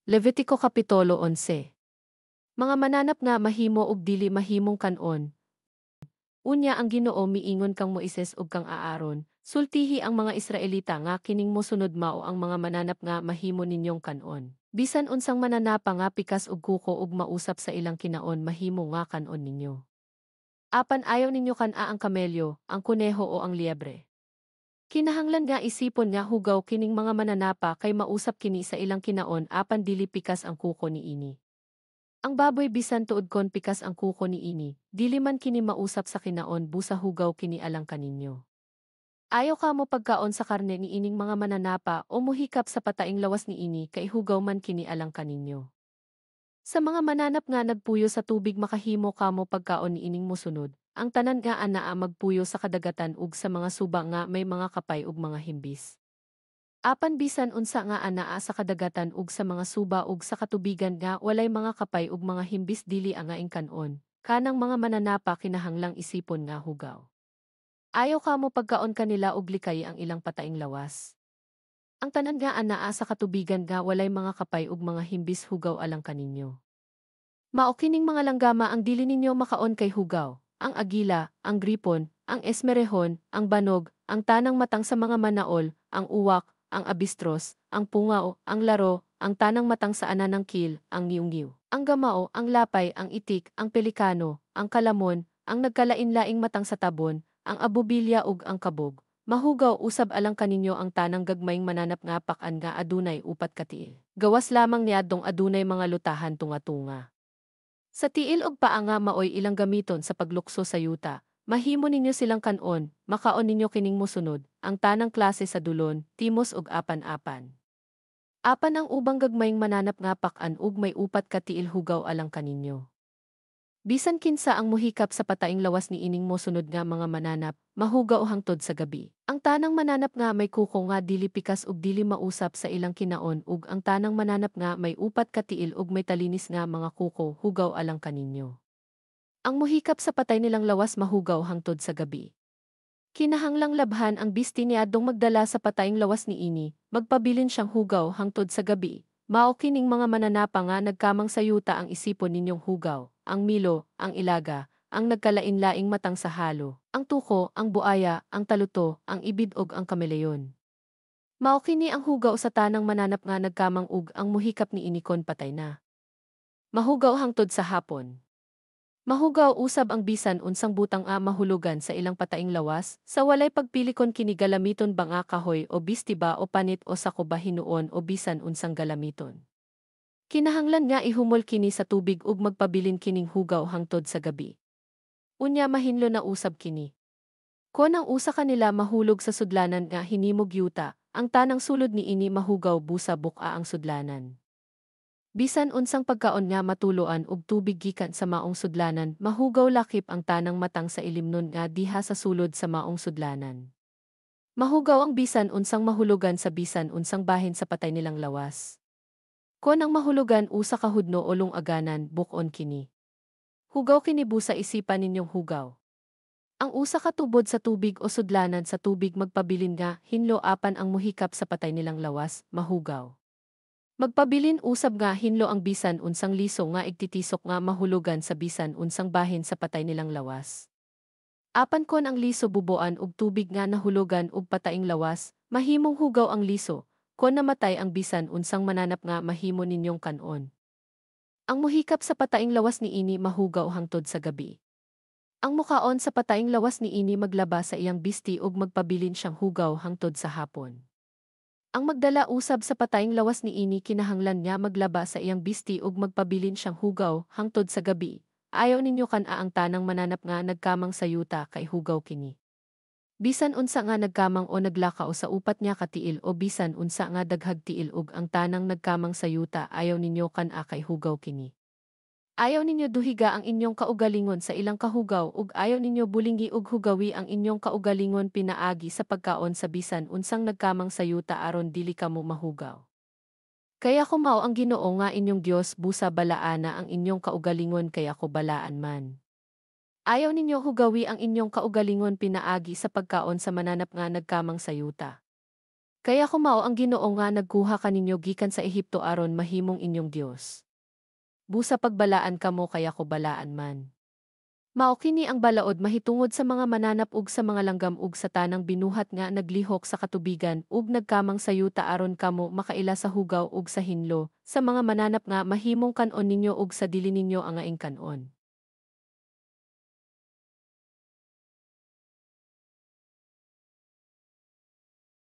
Levitiko Kapitulo 11. Mga mananap nga mahimo ug dili mahimong kan-on. Unya ang Ginoo miingon kang Moises ug kang Aaron, "Sultihi ang mga Israelita nga kining mosunod mao ang mga mananap nga mahimo ninyong kan-on. Bisan unsang mananapa nga pikas og kuko ug mausap sa ilang kinaon mahimo nga kan-on ninyo. Apan ayaw ninyo kan-a ang kamelyo, ang kuneho o ang liebre. Kinahanglan nga isipon nga hugaw kining mga mananapa kay mausap kini sa ilang kinaon apan dili pikas ang kuko niini. Ang baboy bisan tuod kon pikas ang kuko niini, dili man kini mausap sa kinaon busa hugaw kini alang kaninyo. Ayaw kamo pagkaon sa karne niining mga mananapa o muhikap sa pataing lawas niini kay hugaw man kini alang kaninyo. Sa mga mananap nga nagpuyo sa tubig makahimo kamo pagkaon niining mosunod, ang tanan nga anaa magpuyo sa kadagatan ug sa mga suba nga may mga kapay ug mga himbis. Apan bisan unsa nga anaa sa kadagatan ug sa mga suba ug sa katubigan nga walay mga kapay ug mga himbis dili angaing kan-on, kanang mga mananapa kinahanglang isipon nga hugaw. Ayaw kamo pagkaon kanila ug likay ang ilang pataing lawas. Ang tanan nga anaa sa katubigan nga walay mga kapay ug mga himbis hugaw alang kaninyo. Mao kining mga langgama ang dili ninyo makaon kay hugaw: ang agila, ang gripon, ang esmerehon, ang banog, ang tanang matang sa mga manaol, ang uwak, ang abistros, ang pungao, ang laro, ang tanang matang sa ananang kil, ang ngiyungiw, ang gamao, ang lapay, ang itik, ang pelikano, ang kalamon, ang nagkalain-laing matang sa tabon, ang abubilya ug ang kabog. Mahugaw usab alang kaninyo ang tanang gagmayng mananap nga pak-an nga adunay upat ka tiil, gawas lamang niadtong adunay mga lutahan tunga-tunga. Sa tiil ug paa nga maoy ilang gamiton sa paglukso sa yuta, mahimo ninyo silang kan-on, makaon ninyo kining mosunod, ang tanang klase sa dulon, timos ug apan-apan. Apan ang ubang gagmayng mananap nga pak-an ug may upat ka tiil hugaw alang kaninyo. Bisan kinsa ang muhikap sa pataing lawas niining mosunod nga mga mananap, mahugaw hangtod sa gabi: ang tanang mananap nga may kuko nga dili pikas ug dili mausap sa ilang kinaon ug ang tanang mananap nga may upat ka tiil ug may talinis nga mga kuko hugaw alang kaninyo. Ang muhikap sa patay nilang lawas mahugaw hangtod sa gabi. Kinahanglang labhan ang bisti niadtong magdala sa pataing lawas niini, magpabilin siyang hugaw hangtod sa gabi. Mao kining mga mananapa nga nagkamang sa yuta ang isipon ninyong hugaw: ang milo, ang ilaga, ang nagkalain-laing matang sa halo, ang tuko, ang buaya, ang taluto, ang ibid ug ang kameleyon. Mao kini ang hugaw sa tanang mananap nga nagkamang ug ang muhikap niini kon patay na. Mahugaw hangtod sa hapon. Mahugaw usab ang bisan unsang butang nga mahulugan sa ilang pataing lawas, sa walay pagpili kon kini galamiton ba nga kahoy o bisti ba o panit o sako ba hinuon o bisan unsang galamiton. Kinahanglan nga ihumol kini sa tubig ug magpabilin kining hugaw hangtod sa gabi. Unya mahinlo na usab kini. Kon ang usa kanila mahulog sa sudlanan nga hinimog yuta, ang tanang sulod niini mahugaw busa buk-a ang sudlanan. Bisan unsang pagkaon nga matuloan og tubig gikan sa maong sudlanan mahugaw lakip ang tanang matang sa ilimnon nga diha sa sulod sa maong sudlanan. Mahugaw ang bisan unsang mahulugan sa bisan unsang bahin sa patay nilang lawas. Kon ang mahulugan usa ka hudno o lung-aganan, buk-on kini. Hugaw kini busa isipan ninyong hugaw. Ang usa ka tubod sa tubig o sudlanan sa tubig magpabilin nga hinlo apan ang muhikap sa patay nilang lawas mahugaw. Magpabilin usab nga hinlo ang bisan unsang liso nga igtitisok nga mahulugan sa bisan unsang bahin sa patay nilang lawas. Apan kon ang liso buboan og tubig nga nahulugan og pataing lawas, mahimong hugaw ang liso, kon namatay ang bisan unsang mananap nga mahimo ninyong kan-on. Ang muhikap sa pataing lawas niini mahugaw hangtod sa gabi. Ang mukaon sa pataing lawas niini maglaba sa iyang bisti ug magpabilin siyang hugaw hangtod sa hapon. Ang magdala usab sa pataing lawas niini kinahanglan nga maglaba sa iyang bisti ug magpabilin siyang hugaw hangtod sa gabi. Ayaw ninyo kan-a ang tanang mananap nga nagkamang sa yuta kay hugaw kini. Bisan unsa nga nagkamang o naglakaw sa upat niya ka tiil o bisan unsa nga daghag tiil ug ang tanang nagkamang sa yuta ayaw ninyo kan-a kay hugaw kini. Ayaw ninyo duhiga ang inyong kaugalingon sa ilang kahugaw ug ayaw ninyo bulingi ug hugawi ang inyong kaugalingon pinaagi sa pagkaon sa bisan unsang nagkamang sa yuta aron dili kamo mahugaw. Kay ako mao ang Ginoo nga inyong Dios busa balaana ang inyong kaugalingon kay ako balaan man. Ayaw ninyo hugawi ang inyong kaugalingon pinaagi sa pagkaon sa mananap nga nagkamang sa yuta. Kay ako mao ang Ginoo nga nagkuha kaninyo gikan sa Ehipto aron mahimong inyong Dios. Busa pagbalaan kamo kay ako balaan man. Mao kini ang balaod mahitungod sa mga mananap ug sa mga langgam ug sa tanang binuhat nga naglihok sa katubigan ug nagkamang sa yuta aron kamo makaila sa hugaw ug sa hinlo, sa mga mananap nga mahimong kan-on ninyo ug sa dili ninyo angaing kan-on.